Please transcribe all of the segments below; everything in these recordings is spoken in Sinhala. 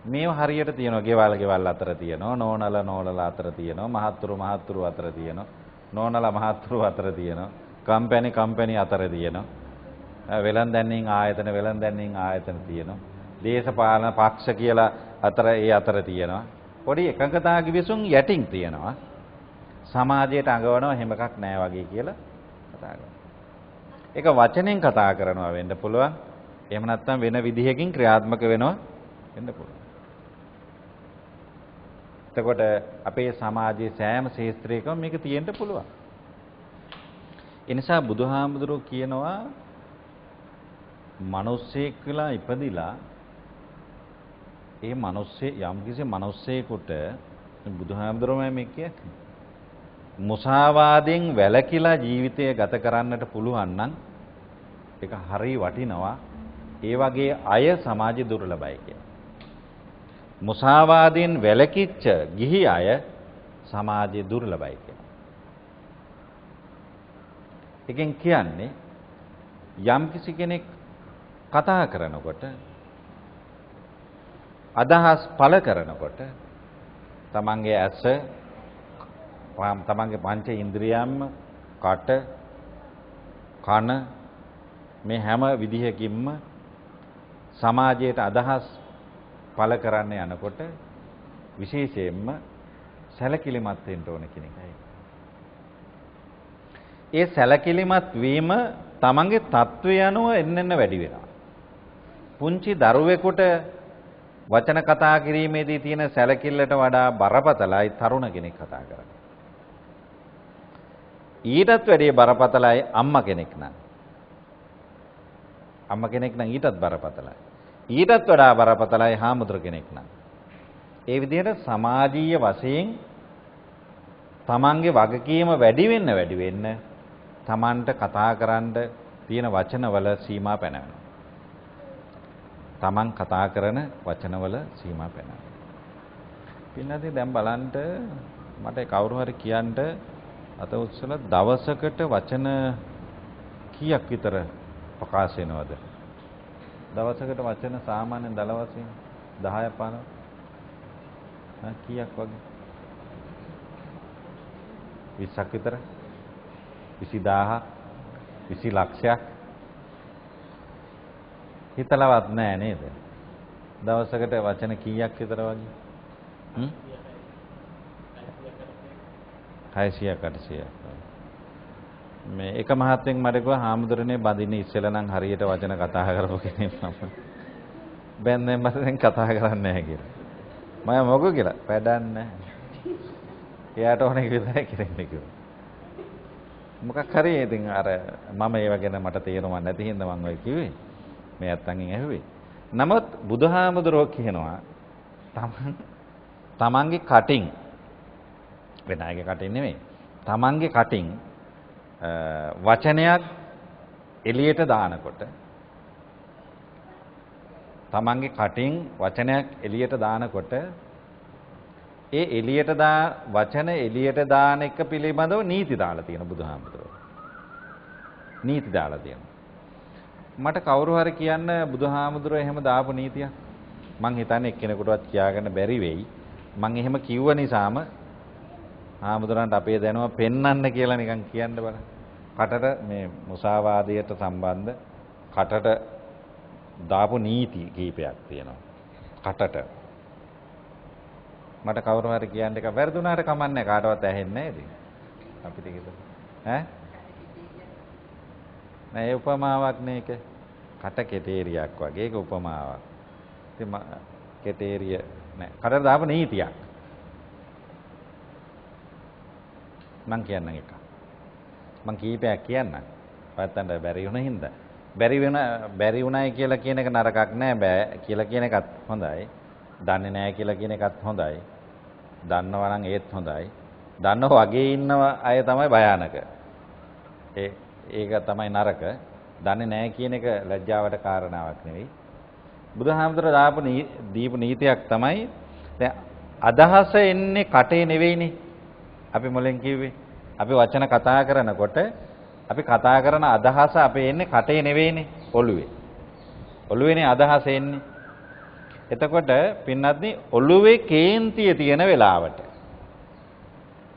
මේව හරියට තියෙනවා. ගෙවල් ගෙවල් අතර තියෙනවා, නෝනලා නෝනලා අතර තියෙනවා, මහත්තුරු මහත්තුරු අතර තියෙනවා, නෝනලා මහත්තුරු අතර තියෙනවා, කම්පැනි කම්පැනි අතර තියෙනවා, වෙළඳැන්නින් ආයතන වෙළඳැන්නින් ආයතන තියෙනවා, දේශපාලන පක්ෂ කියලා අතර ඒ අතර තියෙනවා. පොඩි එකඟතා ගිවිසුම් යටින් තියෙනවා. සමාජයට අඟවනවා එහෙම එකක් නෑ වගේ කියලා කතා කරනවා. ඒක වචනෙන් කතා කරනවා වෙන්න පුළුවන්. එහෙම නැත්නම් වෙන විදිහකින් ක්‍රියාත්මක වෙනවා වෙන්න පුළුවන්. එතකොට අපේ සමාජයේ සෑම ක්ෂේත්‍රයකම මේක තියෙන්න පුළුවන්. ඒ නිසා බුදුහාමුදුරුවෝ කියනවා මිනිස්සෙක් වෙලා ඉපදිලා ඒ මිනිස්සේ යම්කිසි මිනිස්සෙකුට බුදුහාමුදුරුවෝ මේ කියන්නේ මුසාවාදයෙන් වැළකීලා ජීවිතය ගත කරන්නට පුළුවන් නම් ඒක හරි වටිනවා. ඒ වගේ අය සමාජෙ දුර්ලභයි කියලා. මුසාවාදයෙන් වැළකීච්ච ගිහි අය සමාජෙ දුර්ලභයි කියලා. එකෙන් කියන්නේ යම්කිසි කෙනෙක් කතා කරනකොට අදහස් පළ කරනකොට තමන්ගේ ඇස, තමන්ගේ පංච ඉන්ද්‍රියන්ම, කට, කන මේ හැම විදිහකින්ම සමාජයට අදහස් පළ කරන්න යනකොට විශේෂයෙන්ම සැලකිලිමත් වෙන්න ඕන කියන එකයි. ඒ සැලකිලිමත් වීම තමන්ගේ තත්ත්වය අනුව එන්න එන්න වැඩි වෙනවා. පුංචි දරුවෙකුට වචන කතා කිරීමේදී තියෙන සැලකිල්ලට වඩා බරපතලයි තරුණ කෙනෙක් කතා කරන්නේ. ඊටත් වැඩිය බරපතලයි අම්මා කෙනෙක් නම්. අම්මා කෙනෙක් නම් ඊටත් බරපතලයි. ඊටත් වඩා බරපතලයි හාමුදුර කෙනෙක් නම්. ඒ විදිහට සමාජීය වශයෙන් තමන්ගේ වගකීම වැඩි වෙන්න වැඩි වෙන්න තමන්ට කතා කරන්න තියෙන වචනවල සීමා පැනවෙනවා. තමන් කතා කරන වචනවල සීමා පැනවෙනවා. පින්නදී දැන් බලන්න මට කවුරු හරි කියන්න අත උස්සලා දවසකට වචන කීයක් විතර ප්‍රකාශ වෙනවද? දවසකට වචන සාමාන්‍යයෙන් දල වශයෙන් 10ක් 15ක් කීයක් වගේ? 20ක් විතර? 20000ක් 20 ලක්ෂයක් හිතලවත් නෑ නේද? දවසකට වචන කීයක් විතර වගේ? 600ක් 800ක්. මේ එක මහත්වෙක් මට කිව්වා හාමුදුරනේ බඳින්න ඉස්සෙල්ලා නම් හරියට වචන කතා කරපු කෙනෙක් මම. බැන්දෙන් පස්සේ කතා කරන්නේ නැහැ කියලා. මම මොකෝ කියලා? වැඩක් නැහැ. එයාට ඕන එක විතරයි කරන්නේ කිව්වා. මොකක් හරි ඉතින් අර මම ඒව ගැන මට තේරුමක් නැති හින්දා මං ඔය කිව්වේ. මේ අත්තන්ගෙන් ඇහුවේ. නමුත් බුදුහාමුදුරුවෝ කියනවා තමන්ගේ කටින්, වෙන අයගේ කටින් නෙමෙයි, තමන්ගේ කටින් වචනයක් එළියට දානකොට, තමන්ගේ කටින් වචනයක් එළියට දානකොට ඒ එළියට වචන එළියට දාන එක පිළිබඳව නීති දාලා තියෙන බුදුහාමුදුරුවෝ. නීති දාලා තියෙනවා. මට කවුරු හරි කියන්න බුදුහාමුදුරුවෝ එහෙම දාපු නීතියක්. මං හිතන්නේ එක්කෙනෙකුටවත් කියාගන්න බැරි වෙයි. මං එහෙම කිව්ව නිසාම හාමුදුරන්ට අපේ දැනුම පෙන්වන්න කියලා නිකන් කියන්න බලන්න. කටට මේ මුසාවාදයට සම්බන්ධ කටට දාපු නීති කීපයක් තියෙනවා. කටට මට කවුරු හරි කියන්න එක වැරදුනාට කමක් නැහැ, කාටවත් ඇහෙන්නේ නැහැ ඉතින්. අපිට කිව්වා. ඈ නෑ, ඒ උපමාවක් නේ ඒක. කට කෙටේරියක් වගේ ඒක උපමාවක්. ඉතින් කෙටේරිය නෑ, කටට දාපු නීතියක්. මං කියන්නම් එකක්. මං කීපයක් කියන්නම්. ඔයත්තන්ට බැරි වුණ හින්දා. බැරි වුණයි කියලා කියන එක නරකක් නෑ, බෑ කියලා කියන එකත් හොඳයි. දන්නේ නෑ කියලා කියන එකත් හොඳයි. දන්නවා නම් ඒත් හොඳයි. දන්නව වගේ ඉන්නව අය තමයි භයානක. ඒක තමයි නරක. දන්නේ නෑ කියන එක ලැජ්ජාවට කාරණාවක් නෙවෙයි. බුදුහාමුදුරුවෝ දාපු දීපු නීතියක් තමයි දැන් අදහස එන්නේ කටේ නෙවෙයිනේ. අපි මුලින් කිව්වේ අපි වචන කතා කරනකොට අපි කතා කරන අදහස අපේ එන්නේ කටේ නෙවෙයිනේ, ඔළුවේ. ඔළුවේනේ අදහස එන්නේ. එතකොට පින්වත්නි ඔළුවේ කේන්තිය තියෙන වෙලාවට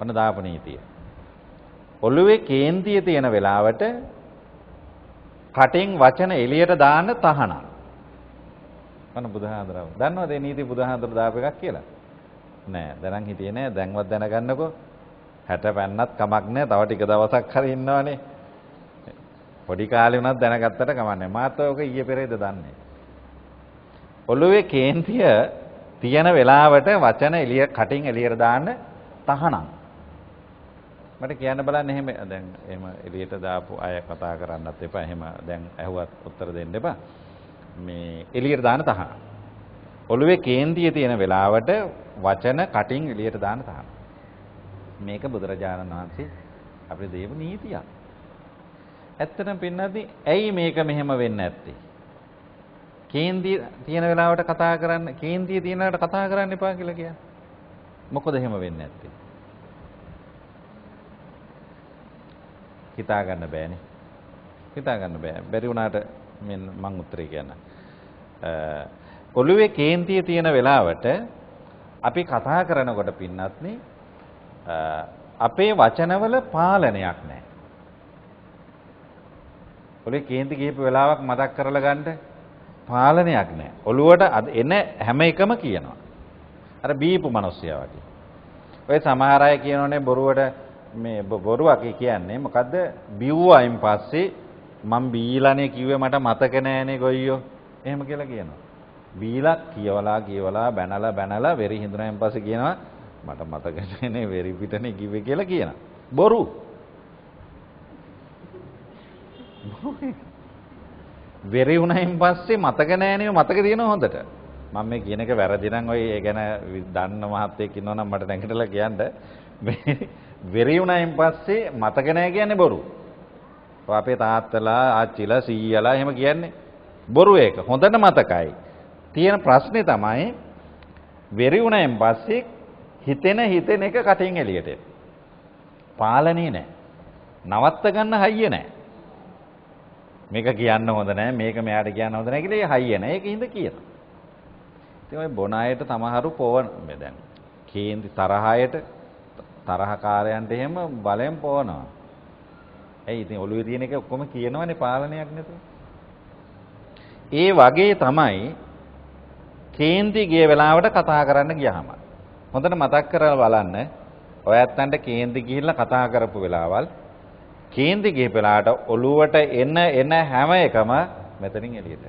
ඔන්න දාපු නීතිය. ඔළුවේ කේන්තිය තියෙන වෙලාවට කටින් වචන එළියට දාන්න තහනම්. ඔන්න බුදුහාඳුරව. දන්නවද මේ නීති බුදුහාඳුර දාපු එකක් කියලා? නෑ. දැනන් හිටියේ නෑ. දැන්වත් දැනගන්නකෝ. 60 පැන්නත් කමක් නෑ. තව ටික දවසක් හරි ඉන්නවනේ. පොඩි කාලේ වුණත් දැනගත්තට කමක් නෑ. මාත් ඔක ඊයේ පෙරේද දන්නේ. ඔළුවේ කේන්තිය තියෙන වෙලාවට වචන එළිය කටින් එළියට දාන්න තහනම්. මට කියන්න බලන්න එහෙම දැන් එහෙම එළියට දාපු අය කතා කරන්නත් එපා. එහෙම දැන් ඇහුවත් උත්තර දෙන්න එපා. මේ එළියට දාන්න තහනම්. ඔළුවේ කේන්තිය තියෙන වෙලාවට වචන කටින් එළියට දාන්න තහනම්. මේක බුදුරජාණන් වහන්සේ අපිට දීපු නීතියක්. ඇත්තටම පින්නදී ඇයි මේක මෙහෙම වෙන්නේ නැත්තේ? කේන්තිය තියෙන වෙලාවට කතා කරන්න, කේන්තිය තියෙන වෙලාවට කතා කරන්න එපා කියලා කියන්නේ. මොකද එහෙම වෙන්නේ නැත්තේ? හිතා ගන්න බෑනේ. හිතා ගන්න බෑ. බැරි වුණාට මං උත්තරේ කියන්න. ඔළුවේ කේන්තිය තියෙන වෙලාවට අපි කතා කරනකොට පින්නත්නි අපේ වචනවල පාලනයක් නැහැ. ඔළුවේ කේන්ති ගිහපු වෙලාවක් මතක් කරලා ගන්න පාලනයක් නැහැ. ඔළුවට එන හැම එකම කියනවා. අර බීපු මිනිස්සයා වගේ. ඔය සමහර අය කියනෝනේ බොරුවට මේ බොරුවක් කියන්නේ මොකද්ද? බිව්වයින් පස්සේ මං බීලානේ කිව්වේ මට මතක නෑනේ ගොයියෝ. එහෙම කියලා කියනවා. බීලා කියවලා කියවලා බැනලා බැනලා වෙරි හිඳුනයින් පස්සේ කියනවා මට මතක නෑනේ වෙරි පිටනේ කිව්වේ කියලා කියනවා. බොරු. වෙරි වුණයින් පස්සේ මතක නෑනේ මතක තියෙනවා හොඳට. මම මේ කියන එක වැරදි නම් ඔය ඒ ගැන දන්න මහත්තයෙක් ඉන්නවා නම් මට නැගිටලා කියන්න. මේ වෙරි වුණයින් පස්සේ මතක නෑ කියන්නේ බොරු. ඔය අපේ තාත්තලා ආච්චිලා සීයලා එහෙම කියන්නේ බොරු ඒක. හොඳට මතකයි. තියෙන ප්‍රශ්නේ තමයි වෙරි වුණයින් පස්සේ හිතෙන හිතෙන එක කටින් එළියට එන. පාලනේ නෑ. නවත්ත ගන්න හයිය නෑ. මේක කියන්න හොඳ නෑ, මේක මෙයාට කියන්න හොඳ නෑ කියලා ඒ හයිය නෑ. ඒක හින්දා කියනවා. ඉතින් ඔය බොන අයට සමහරු පොවන මේ දැන් කේන්ති තරහ අයට තරහකාරයන්ට එහෙම බලෙන් පොවනවා. ඇයි ඉතින් ඔළුවේ තියෙන එක ඔක්කොම කියනවනේ පාලනයක් නැතුව. ඒ වගේ තමයි කේන්ති ගිය වෙලාවට කතා කරන්න ගියාම. හොඳට මතක් කරලා බලන්න ඔය ඇත්තන්ට කේන්ති ගිහිල්ලා කතා කරපු වෙලාවල් කේන්ති ගිය වෙලාවට ඔළුවට එන එන හැම එකම මෙතනින් එළියට.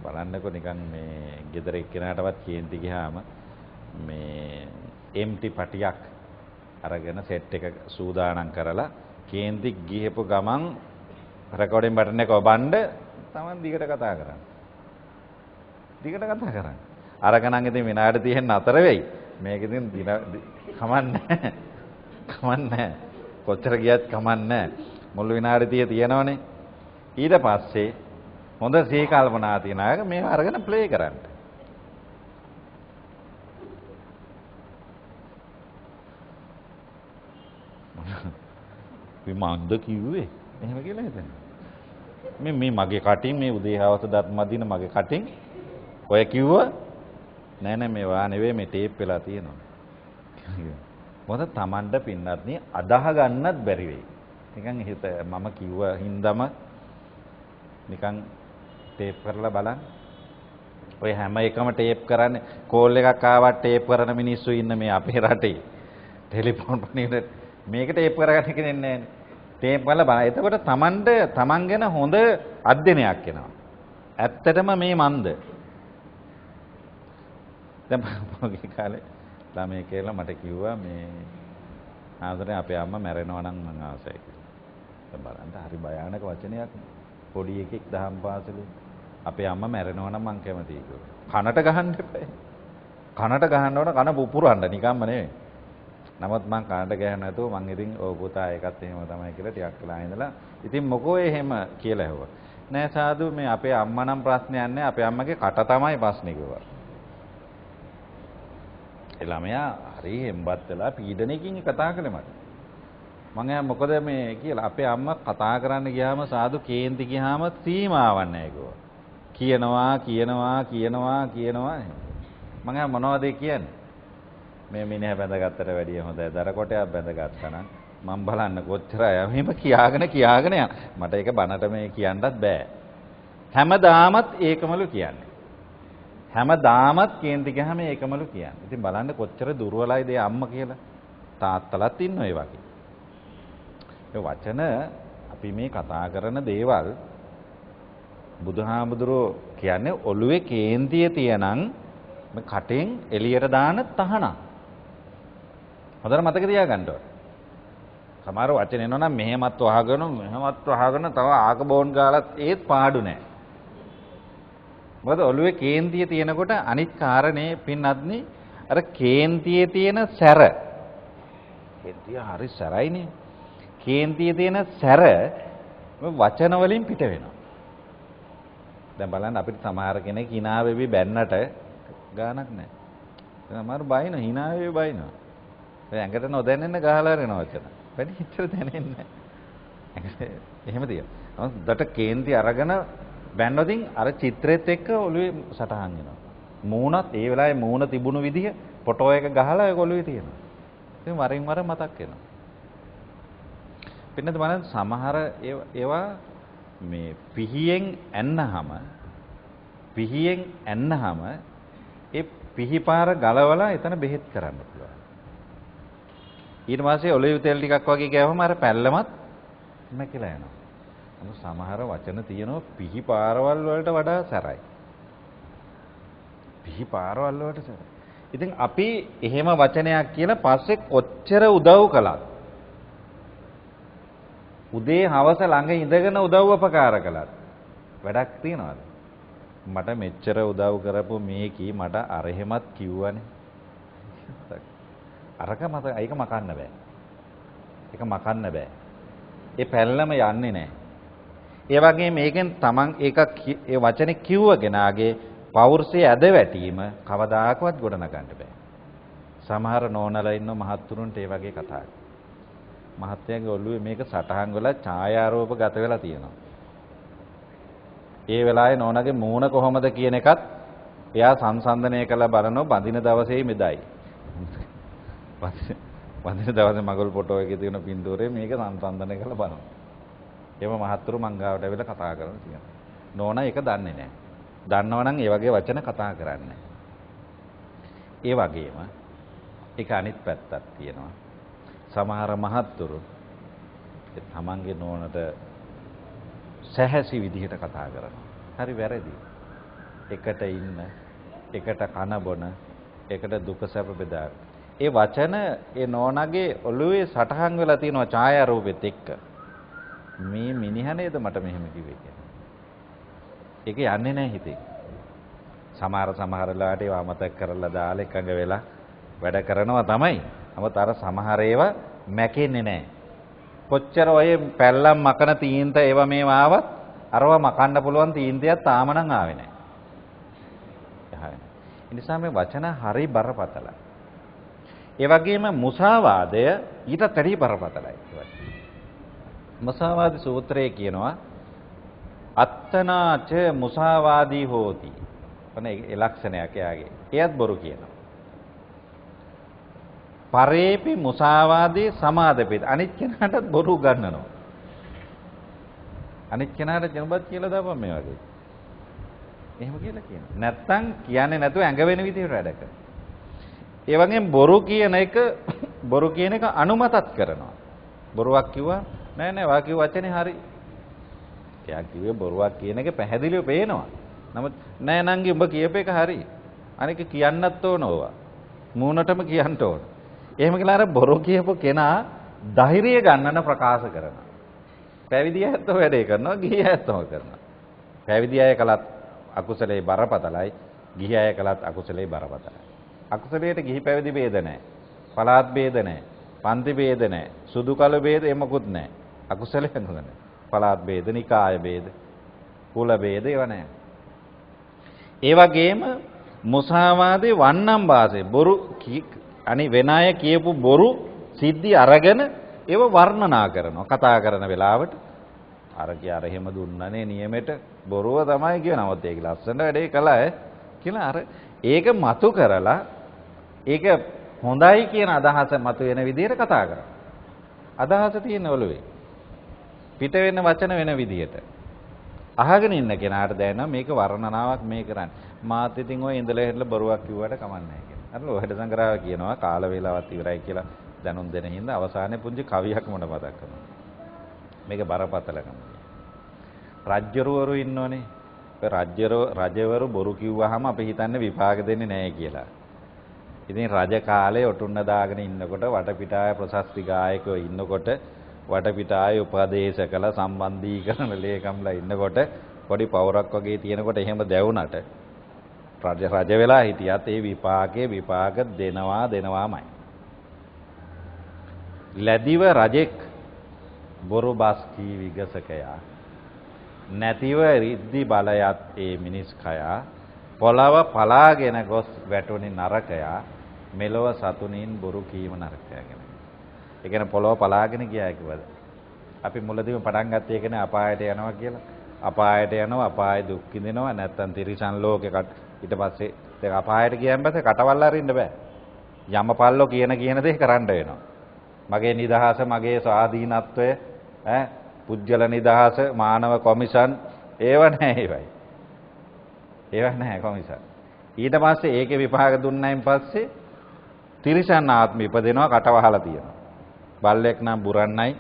බලන්නකෝ නිකන් මේ ගෙදර එක්කෙනාටවත් කේන්ති ගියාම මේ එම්ටි පටියක් අරගෙන සෙට් එක සූදානම් කරලා කේන්ති ගිහපු ගමන් රෙකෝඩින් බටන් එක ඔබන්න තමන් දිගට කතා කරන්න. දිගට කතා කරන්න. අරක නම් ඉතින් විනාඩි 30න් නතර වෙයි. මේක ඉතින් දින කමන්නේ කමන්නේ කොච්චර ගියත් කමන්නේ මුළු විනාඩි 30 තියෙනවනේ. ඊට පස්සේ හොඳ සිහි කල්පනා තියන අය මේව අරගෙන ප්ලේ කරන්න. මේ මන්ද කිව්වේ එහෙම කියලා හිතන්නේ. මේ මේ මගේ කටින් මේ උදේ හවස දත් මදින මගේ කටින් ඔය කිව්වා නෑ නෑ මේවා නෙවෙයි මේ ටේප් වෙලා තියෙනවා. මොකද Tamanට පින්නත් නේ අදාහ ගන්නත් බැරි වෙයි. නිකන් හිත මම කිව්ව හින්දාම නිකන් ටේප් කරලා බලන්න. ඔය හැම එකම ටේප් කරන්නේ කෝල් එකක් ආවත් ටේප් කරන මිනිස්සු ඉන්න මේ අපේ රටේ. ටෙලිෆෝන් පණිවිඩ මේක ටේප් කරගන්න කෙනෙක් නෑනේ. ටේප් කරලා බලන්න. එතකොට Tamanට Taman ගැන හොඳ අධ්‍යයනයක් එනවා. ඇත්තටම මේ මන්ද. දැන් පහුගිය කාලේ ළමයි කියලා මට කිව්වා මේ ආදරේ අපේ අම්මා මැරෙනවා නම් මං ආසයි කියලා. දැන් බලන්න හරි භයානක වචනයක්. පොඩි එකෙක් දහම් පාසලේ අපේ අම්මා මැරෙනවා නම් මං කැමතියි කිව්වා. කනට ගහන්න එපා. කනට ගහන්න ඕන කන පුපුරන්න නිකම්ම නෙවෙයි. නමුත් මං කනට ගහන්න නැතුව මං ඉතින් ඔව් පුතා ඒකත් එහෙම තමයි කියලා ටිකක් වෙලා ඉඳලා ඉතින් මොකෝ එහෙම කියලා ඇහුවා. නෑ සාදු මේ අපේ අම්මා නම් ප්‍රශ්නයක් නෑ අපේ අම්මගේ කට තමයි ප්‍රශ්නේ කිව්වා. ඒ ළමයා හරි හෙම්බත් වෙලා පීඩනයකින් කතා කළේ මට. මං එයා මොකද මේ කියලා අපේ අම්මා කතා කරන්න ගියාම සාදු කේන්ති ගියාම සීමාවක් නැහැ කිව්වා. කියනවා කියනවා කියනවා කියනවා. මං අහ මොනවද ඒ කියන්නේ? මේ මිනිහා බැඳගත්තට වැඩිය හොඳයි දර කොටයක් බැඳගත්තා නම් මං බලන්න කොච්චර අය මෙහෙම කියාගෙන කියාගෙන යන. මට ඒක බනට මේ කියන්නත් බෑ. හැමදාමත් ඒකමලු කියන්නේ. හැමදාමත් කේන්ති ගහම ඒකමලු කියන්නේ. ඉතින් බලන්න කොච්චර දුර්වලයිද ඒ අම්මා කියලා. තාත්තලත් ඉන්නෝ ඒ වගේ. ඒ වචන අපි මේ කතා කරන දේවල් බුදුහාමුදුරුවෝ කියන්නේ ඔළුවේ කේන්තිය තියනං මේ කටෙන් එළියට දාන තහනම්. හොඳට මතක තියාගන්න ඕනේ. සමහර වචන එනවා නම් මෙහෙමත් වහගෙන මෙහෙමත් වහගෙන තව ආක බෝන් ගාලත් ඒත් පාඩු නෑ. මොකද ඔළුවේ කේන්තිය තියෙනකොට අනිත් කාරණේ පින්නත්නි අර කේන්තියේ තියෙන සැර. කේන්තිය හරි සැරයිනේ. කේන්තියේ තියෙන සැර වචන වලින් පිට වෙනවා. දැන් බලන්න අපිට සමහර කෙනෙක් hina වෙවි බැන්නට ගාණක් නැහැ. සමහර බයින hina වෙවි බයිනවා. ඔය ඇඟට නොදැනෙන්න ගහලා හරින වචන. වැඩි හිතට දැනෙන්නේ නැහැ. එහෙම තියෙනවා. හොඳට කේන්ති අරගෙන බැන්නොතින් අර චිත්‍රෙත් එක්ක ඔළුවේ සටහන් වෙනවා. මූණත් ඒ වෙලාවේ මූණ තිබුණු විදිහ ෆොටෝ එක ගහලා ඒක ඔළුවේ තියෙනවා. ඉතින් වරින් වර මතක් වෙනවා. පින්නත් බලන්න සමහර ඒවා මේ පිහියෙන් ඇන්නහම ඒ පිහිපාර ගලවලා එතන බෙහෙත් කරන්න පුළුවන්. ඊට පස්සේ ඔලිව් තෙල් ටිකක් වගේ ගෑවම අර පැල්ලමත් මැකිලා යනවා. නමුත් සමහර වචන තියෙනවා පිහි පාරවල් වලට වඩා සැරයි. පිහි පාරවල් වලට සැරයි. ඉතින් අපි එහෙම වචනයක් කියලා පස්සේ කොච්චර උදව් කළත් උදේ හවස ළඟ ඉඳගෙන උදව් උපකාර කළත් වැඩක් තියනවද? මට මෙච්චර උදව් කරපු මේකී මට අර එහෙමත් කිව්වනේ. අරක මත ඒක මකන්න බෑ. ඒක මකන්න බෑ. ඒ පැල්ලම යන්නේ නෑ. ඒ වගේම මේකෙන් තමන් ඒක ඒ වචනේ කිව්ව කෙනාගේ පෞරුෂයේ ඇද වැටීම කවදාකවත් ගොඩනගන්න බෑ. සමහර නෝනලා ඉන්න මහත්තුරුන්ට ඒ වගේ කතා කරනවා. මහත්තයාගේ ඔළුවේ මේක සටහන් වෙලා ඡායාරූප ගත වෙලා තියෙනවා. ඒ වෙලාවේ නෝනගේ මූණ කොහොමද කියන එකත් එයා සංසන්දනය කරලා බලනවා බඳින දවසේ මෙදයි. බඳින දවසේ මගුල් ෆොටෝ එකේ තියෙන පින්තූරේ මේක සංසන්දනය කරලා බලනවා. එහෙම මහත්තුරු මං ගාවට ඇවිල්ලා කතා කරලා තියෙනවා. නෝනා ඒක දන්නේ නැහැ. දන්නවනම් ඒ වගේ වචන කතා කරන්නේ නැහැ. ඒ වගේම ඒක අනිත් පැත්තක් තියෙනවා. සමහර මහත්තුරු ඒ තමන්ගේ නෝනට සැහැසි විදිහට කතා කරනවා. හරි වැරදි. එකට ඉන්න, එකට කන බොන, එකට දුක සැප බෙදා. ඒ වචන ඒ නෝනගේ ඔළුවේ සටහන් වෙලා තියෙනවා ඡායාරූපෙත් එක්ක. මේ මිනිහා නේද මට මෙහෙම කිව්වේ කියලා. ඒක යන්නේ නැහැ හිතේ. සමහර සමහර වෙලාවට ඒවා අමතක කරලා දාලා එකඟ වෙලා වැඩ කරනවා තමයි. නමුත් අර සමහර ඒවා මැකෙන්නේ නැහැ. කොච්චර ඔය පැල්ලම් මකන තීන්ත ඒවා මේවා ආවත් අරවා මකන්න පුළුවන් තීන්තයක් තාම නම් ආවේ නැහැ. ආවේ නැහැ. ඒ නිසා මේ වචන හරි බරපතලයි. ඒ වගේම මුසාවාදය ඊටත් වැඩි බරපතලයි. මුසාවාද සූත්‍රයේ කියනවා අත්තනාච මුසාවාදී හෝති. ඔන්න ඒ ලක්ෂණයක් එයාගේ. එයත් බොරු කියනවා. පරේපි මුසාවාදී සමාදපෙත්. අනිත් කෙනාටත් බොරු උගන්වනවා. අනිත් කෙනාට ජනබත් කියලා දාපන් මේ වගේ. එහෙම කියලා කියනවා. නැත්තම් කියන්නේ නැතුව ඇඟ වෙන විදිහට වැඩ කරනවා. ඒ වගේම බොරු කියන එක අනුමතත් කරනවා. බොරුවක් කිව්වා නෑ නෑ වා කිව්ව වචනේ හරි. එයා කිව්වේ බොරුවක් කියන එක පැහැදිලිව පේනවා. නමුත් නෑ නංගි උඹ කියප එක හරි. අනික කියන්නත් ඕන ඕවා. මූණටම කියන්න ඕන. එහෙම කියලා අර බොරු කියපු කෙනා ධෛර්යය ගන්නන ප්‍රකාශ කරනවා. පැවිදි අයත් වැඩේ කරනවා, ගිහි අයත් කරනවා. පැවිදි අය කළත් අකුසලයේ බරපතලයි, ගිහි අය කළත් අකුසලයේ බරපතලයි. අකුසලයට ගිහි පැවිදි ભેද නැහැ. පළාත් ભેද නැහැ. පන්ති ભેද නැහැ. සුදු කළු ભેද එමකුත් නැහැ. අකුසලයක් නෑ. පළාත් ભેද, නිකාය ભેද, කුල ભેද ඒවා නැහැ. ඒ වගේම මුසාවාදේ වන්නම් වාසේ බොරු අනි වෙන අය කියපු බොරු සිද්ධි අරගෙන ඒව වර්ණනා කරනවා. කතා කරන වෙලාවට අර කිය අර එහෙම දුන්නනේ නියමෙට බොරුව තමයි කිව්වේ. නමුත් ඒක ලස්සන වැඩේ කළා ඈ කියලා අර ඒක මතු කරලා ඒක හොඳයි කියන අදහස මතු වෙන විදිහට කතා කරනවා. අදහස තියෙන ඔළුවේ. පිට වෙන වචන වෙන විදිහට. අහගෙන ඉන්න කෙනාට දැනෙනවා මේක වර්ණනාවක් මේ කරන්නේ. මාත් ඉතින් ඔය ඉඳලා හිටලා බොරුවක් කිව්වට කමක් නැහැ කියලා. අර ලෝහෙඩ සංග්‍රහව කියනවා කාල වේලාවත් ඉවරයි කියලා දැනුම් දෙන හින්දා අවසානයේ පුංචි කවියක් මට මතක් කරනවා. මේක බරපතලකම. රජ්ජරුවරු ඉන්නෝනේ. ඔය රජවරු බොරු කිව්වහම අපි හිතන්නේ විපාක දෙන්නේ නැහැ කියලා. ඉතින් රජ කාලේ ඔටුන්න දාගෙන ඉන්නකොට වටපිටාවේ ප්‍රශස්ති ගායකයෝ ඉන්නකොට වටපිටාවේ උපදේශකල සම්බන්ධීකරණ ලේකම්ලා ඉන්නකොට පොඩි පවුරක් වගේ තියෙනකොට එහෙම දැවුනට රජ වෙලා හිටියත් ඒ විපාකේ විපාක දෙනවා දෙනවාමයි. ලැබිව රජෙක් බොරු බස් කී විගසකයා නැතිව රිද්දි බලයත් ඒ මිනිස් කයා පොළව පලාගෙන ගොස් වැටුණි නරකයා මෙලොව සතුනින් බොරු කීම නරකයා කියන. ඒ කියන්නේ පොළව පලාගෙන ගියා කිව්වද? අපි මුලදීම පටන් ගත්තේ ඒකනේ අපායට යනවා කියලා. අපායට යනවා, අපායේ දුක් විඳිනවා, නැත්තම් තිරිසන් ලෝකෙ ඊට පස්සේ දැන් අපායට ගියන් පස්සේ කටවල් අරින්න බෑ. යමපල්ලෝ කියන කියන දේ කරන්න වෙනවා. මගේ නිදහස, මගේ ස්වාධීනත්වය, ඈ පුජ්‍යල නිදහස, මානව කොමිෂන් ඒව නෑ ඒවයි. ඒව නෑ කොමිෂන්. ඊට පස්සේ ඒකේ විපාක දුන්නයින් පස්සේ තිරිසන් ආත්ම ඉපදෙනවා, කට වහලා තියෙනවා. බල්ලෙක් නම් බුරන්නයි,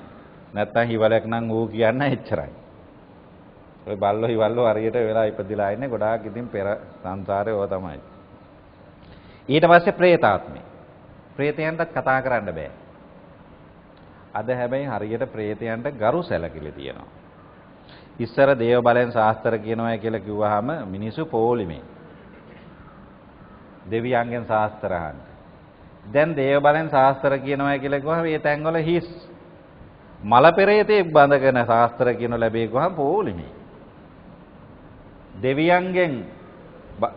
නැත්තම් හිවලෙක් නම් ඌ කියන්න එච්චරයි. ඔය බල්ලෝ හිවල්ලෝ හරියට වෙලා ඉපදිලා ඉන්නේ ගොඩාක් ඉතින් පෙර සංසාරේ ඕව තමයි. ඊට පස්සේ ප්‍රේතාත්මේ. ප්‍රේතයන්ටත් කතා කරන්න බෑ. අද හැබැයි හරියට ප්‍රේතයන්ට ගරු සැලකිලි තියෙනවා. ඉස්සර දේව බලෙන් ශාස්ත්‍ර කියනවා කියලා කිව්වහම මිනිස්සු පොලිමේ දෙවියන්ගෙන් ශාස්ත්‍ර අහන්න. දැන් දේව බලෙන් ශාස්ත්‍ර කියනවා කියලා කිව්වහම මේ තැන්වල හිස්. මල පෙරේතෙක් බඳගෙන ශාස්ත්‍ර කියන ලැබේ කිව්වහම පොලිමේ. දෙවියන්ගෙන්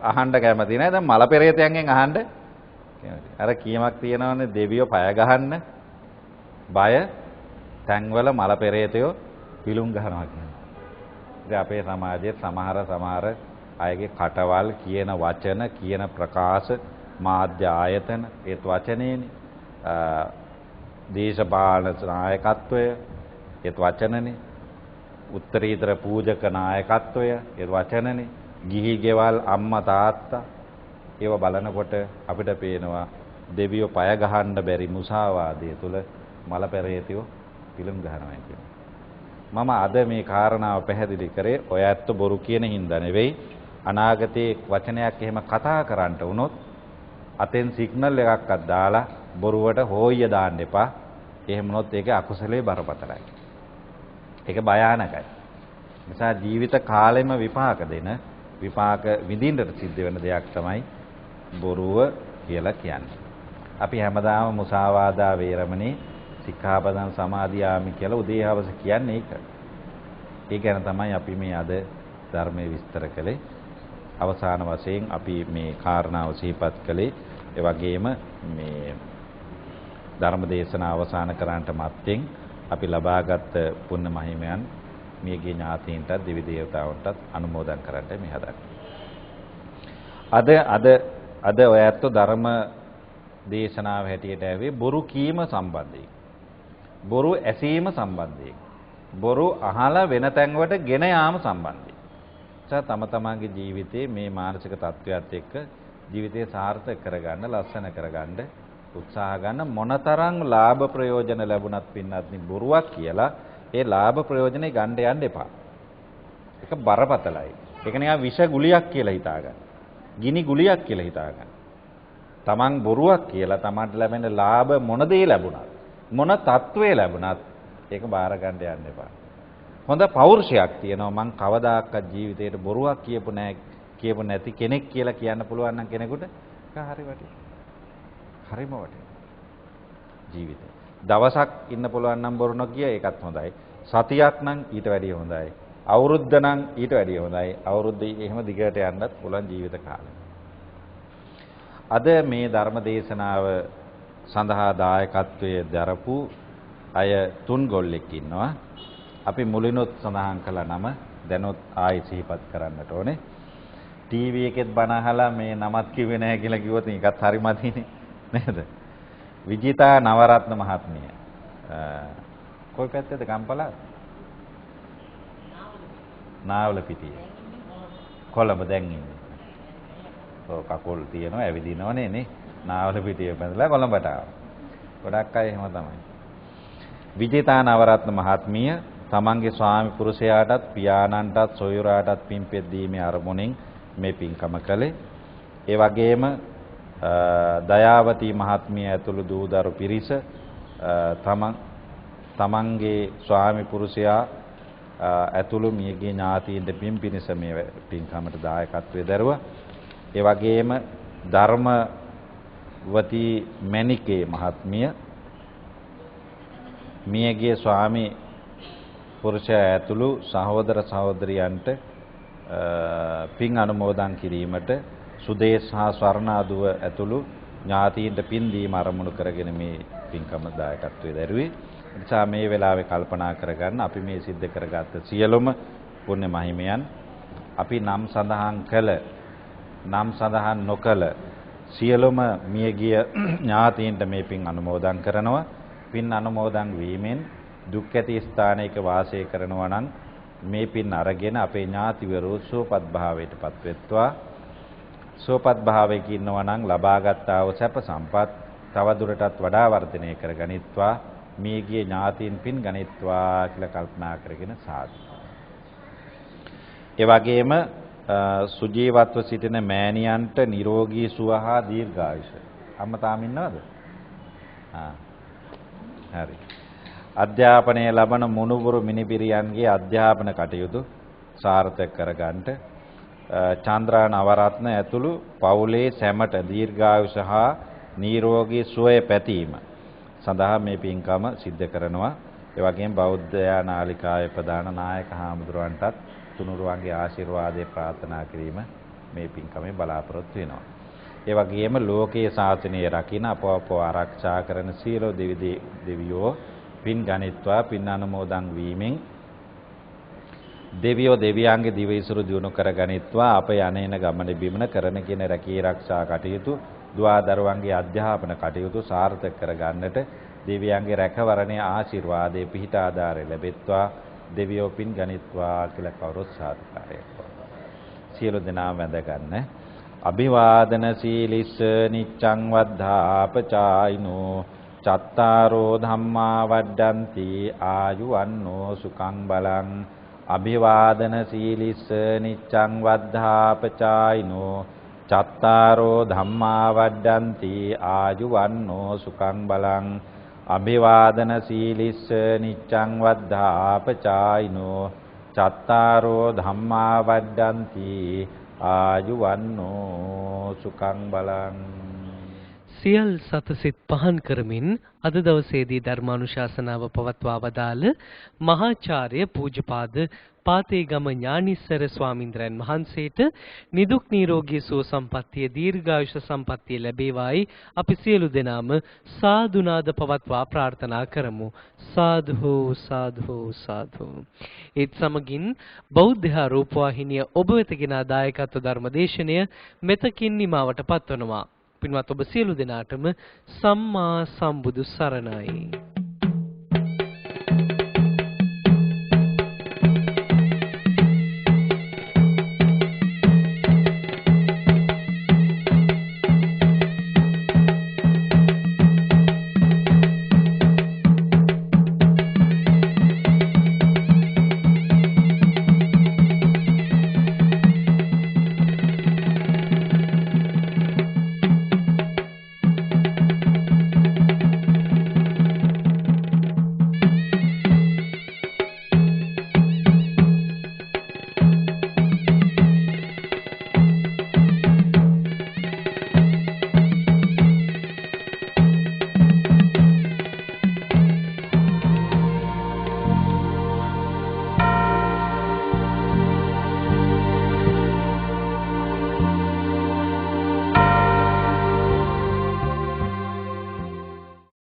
අහන්න කැමති නෑ. දැන් මල පෙරේතයන්ගෙන් අහන්න කැමති. අර කීමක් තියෙනවනේ දෙවියෝ පය ගහන්න බය තැන්වල මල පෙරේතයෝ පිලුම් ගහනවා කියන්නේ. ඉතින් අපේ සමාජයේ සමහර සමහර අයගේ කටවල් කියන වචන කියන ප්‍රකාශ මාධ්‍ය ආයතන ඒත් වචනේනේ, දේශපාලන නායකත්වය ඒත් වචනනේ, උත්තරීතර පූජක නායකත්වය ඒත් වචනනේ, ගිහි ගෙවල් අම්මා තාත්තා ඒව බලනකොට අපිට පේනවා දෙවියෝ පය ගහන්න බැරි මුසාවාදය තුල මල පෙරේතයෝ පිලුම් ගහනවා කියලා. මම අද මේ කාරණාව පැහැදිලි කරේ ඔය ඇත්ත බොරු කියන හින්දා නෙවෙයි. අනාගතයේ වචනයක් එහෙම කතා කරන්න වුණොත් අතෙන් සිග්නල් එකක්වත් දාලා බොරුවට හොයිය දාන්න එපා. එහෙම වුණොත් ඒක අකුසලයේ බරපතලයි. ඒක භයානකයි. නිසා ජීවිත කාලෙම විපාක දෙන විපාක විඳින්නට සිද්ධ වෙන දෙයක් තමයි බොරුව කියලා කියන්නේ. අපි හැමදාම මුසාවාදා වේරමණී සික්ඛාපදං සමාදියාමි කියලා උදේ හවස කියන්නේ ඒක. ඒ ගැන තමයි අපි මේ අද ධර්මයේ විස්තර කළේ. අවසාන වශයෙන් අපි මේ කාරණාව සිහිපත් කළේ. ඒ වගේම මේ ධර්ම දේශනාව අවසන් කරන්නට මත්තෙන් අපි ලබාගත් පුණ්‍ය මහිමයන් මියගිය ඥාතීන්ටත් දෙවි දේවතාවුන්ටත් අනුමෝදන් කරන්නට මේ හදන්නේ. අද අද අද ඔය ඇත්තෝ ධර්ම දේශනාව හැටියට ඇවේ බොරු කීම සම්බන්ධයෙන්, බොරු ඇසීම සම්බන්ධයෙන්, බොරු අහලා වෙන තැන්වලට ගෙන යාම සම්බන්ධයෙන්. නිසා තම තමන්ගේ ජීවිතයේ මේ මානසික තත්ත්වයත් එක්ක ජීවිතය සාර්ථක කරගන්න, ලස්සන කරගන්න උත්සාහ ගන්න. මොනතරම් ලාභ ප්‍රයෝජන ලැබුණත් පින්නත්නි බොරුවක් කියලා ඒ ලාභ ප්‍රයෝජනේ ගන්න යන්න එපා. ඒක බරපතලයි. ඒක නිකන් විෂ ගුලියක් කියලා හිතා ගන්න. ගිනි ගුලියක් කියලා හිතා ගන්න. තමන් බොරුවක් කියලා තමන්ට ලැබෙන ලාභ මොන දේ ලැබුණත්, මොන තත්ත්වයේ ලැබුණත් ඒක බාර ගන්න යන්න එපා. හොඳ පෞරුෂයක් තියෙනවා මං කවදාකවත් ජීවිතේට බොරුවක් කියපු නෑ, කියපු නැති කෙනෙක් කියලා කියන්න පුළුවන් නම් කෙනෙකුට ඒක හරි වටිනවා. හරිම වටිනවා. ජීවිතේ. දවසක් ඉන්න පුළුවන් නම් බොරු නොකිය ඒකත් හොඳයි. සතියක් නම් ඊට වැඩිය හොඳයි. අවුරුද්ද නම් ඊට වැඩිය හොඳයි. අවුරුද්ද එහෙම දිගට යන්නත් පුළුවන් ජීවිත කාලෙ. අද මේ ධර්ම දේශනාව සඳහා දායකත්වයේ දරපු අය තුන් ගොල්ලෙක් ඉන්නවා. අපි මුලිනුත් සඳහන් කළ නම දැනුත් ආයි සිහිපත් කරන්නට ඕනේ. ටීවී එකෙත් බණ අහලා මේ නමත් කිව්වේ නැහැ කියලා කිව්වොත් ඒකත් හරි මදිනේ නේද? විජිතා නවරත්න මහත්මිය. කොයි පැත්තේද? කම්පලා? නාවලපිටිය. කොළඹ දැන් ඉන්නේ. ඔව් කකුල් තියෙනවා ඇවිදිනවනේ නේ. නාවලපිටිය බඳලා කොළඹට ආවා. ගොඩක් අය එහෙම තමයි. විජිතා නවරත්න මහත්මිය තමන්ගේ ස්වාමි පුරුෂයාටත් පියාණන්ටත් සොයුරාටත් පින් පෙත් දීමේ අරමුණින් මේ පින්කම කළේ. ඒ වගේම දයාවතී මහත්මිය ඇතුළු දූ දරු පිරිස තමන්ගේ ස්වාමි පුරුෂයා ඇතුළු මියගිය ඥාතීන්ට පින් පිණිස මේ පින්කමට දායකත්වයේ දරුවා. ඒ වගේම ධර්මවතී මණිකේ මහත්මිය මියගිය ස්වාමි පුරුෂයා ඇතුළු සහෝදර සහෝදරියන්ට පින් අනුමෝදන් කිරීමට සුදේශ හා ස්වර්ණාදුව ඇතුළු ඥාතීන්ට පින් දීම අරමුණු කරගෙන මේ පින්කම දායකත්වයේ දරුවේ. නිසා මේ වෙලාවේ කල්පනා කරගන්න අපි මේ සිද්ධ කරගත්ත සියලුම පුණ්‍ය මහිමයන් අපි නම් සඳහන් කළ නම් සඳහන් නොකළ සියලුම මියගිය ඥාතීන්ට මේ පින් අනුමෝදන් කරනවා. පින් අනුමෝදන් වීමෙන් දුක් ඇති ස්ථානයක වාසය කරනවා නම් මේ පින් අරගෙන අපේ ඥාතිවරු සුවපත් භාවයට පත්වෙත්වා. සුවපත් භාවයක ඉන්නවා නම් ලබාගත් ආ වූ සැප සම්පත් තව දුරටත් වඩා වර්ධනය කරගනිත්වා. මියගිය ඥාතීන් පින් ගනිත්වා කියලා කල්පනා කරගෙන සාදු. ඒ වගේම සුජීවත්ව සිටින මෑණියන්ට නිරෝගී සුව හා දීර්ඝායුෂ. අම්මා තාම ඉන්නවද? ආ හරි. අධ්‍යාපනය ලබන මුණුබුරු මිනිබිරියන්ගේ අධ්‍යාපන කටයුතු සාර්ථක කරගන්නට චන්ද්‍රා නවරත්න ඇතුළු පවුලේ සැමට දීර්ඝායුෂ හා නිරෝගී සුවය පැතීම සඳහා මේ පින්කම සිද්ධ කරනවා. ඒ වගේම බෞද්ධ නාලිකාවේ ප්‍රධාන නායක හාමුදුරුවන්ටත් තුනුරුවන්ගේ ආශිර්වාදය ප්‍රාර්ථනා කිරීම මේ පින්කමේ බලාපොරොත්තු වෙනවා. ඒ වගේම ලෝකයේ ශාසනය රකින්න අපව ආරක්ෂා කරන සියලු දෙවියෝ පින් ගනිත්වා පින් අනුමෝදන් වීමෙන් දෙවියෝ දෙවියන්ගේ දිවයිසුරු දියුණු කර ගනිත්වා අප යන්නේන ගමන බිමන කරන කියන රැකී ආරක්ෂා කටයුතු දුවා දරුවන්ගේ අධ්‍යාපන කටයුතු සාර්ථක කර ගන්නට දෙවියන්ගේ රැකවරණය ආශිර්වාදයේ පිහිට ආධාරය ලැබෙත්වා. දෙවියෝ පින් ගනිත්වා කියලා කවුරුත් සාදුකාරයක් වේවා. සියලු දෙනාම වැඳ ගන්න. අභිවාදන සීලිස්ස නිච්ඡං වද්ධාපචායිනෝ චත්තාරෝ ධම්මා වඩ්ඩಂತಿ ආයුවන්නෝ සුඛං බලං. අභිවාදන සීලිස්ස නිච්ඡං වද්ධාපචායිනෝ චත්තාරෝ ධම්මා වඩ්ඩಂತಿ ආයුවන්නෝ සුඛං බලං. අභිවාදන සීලිස්ස නිච්ඡං වද්ධාපචායිනෝ චත්තාරෝ ධම්මා වඩ්ඩಂತಿ ආයුවන්නෝ සුඛං බලං. සියල් සතසිත පහන් කරමින් අද දවසේදී ධර්මානුශාසනාව පවත්වා වදාළ මහාචාර්ය පූජ්‍යපාද පාතේගම ඥානිස්සර ස්වාමීන්ද්‍රයන් වහන්සේට නිදුක් නිරෝගී සුව සම්පන්නිය දීර්ඝායුෂ සම්පන්නිය ලැබේවායි අපි සියලු දෙනාම සාදුනාද පවත්වා ප්‍රාර්ථනා කරමු. සාදු සාදු සාදු. ඒත් සමගින් බෞද්ධ රූපවාහිනිය ඔබ වෙත ගෙන දායකත්ව ධර්මදේශනය මෙතකින් නිමාවට පත්වනවා. පින්වත් ඔබ සියලු දෙනාටම සම්මා සම්බුදු සරණයි.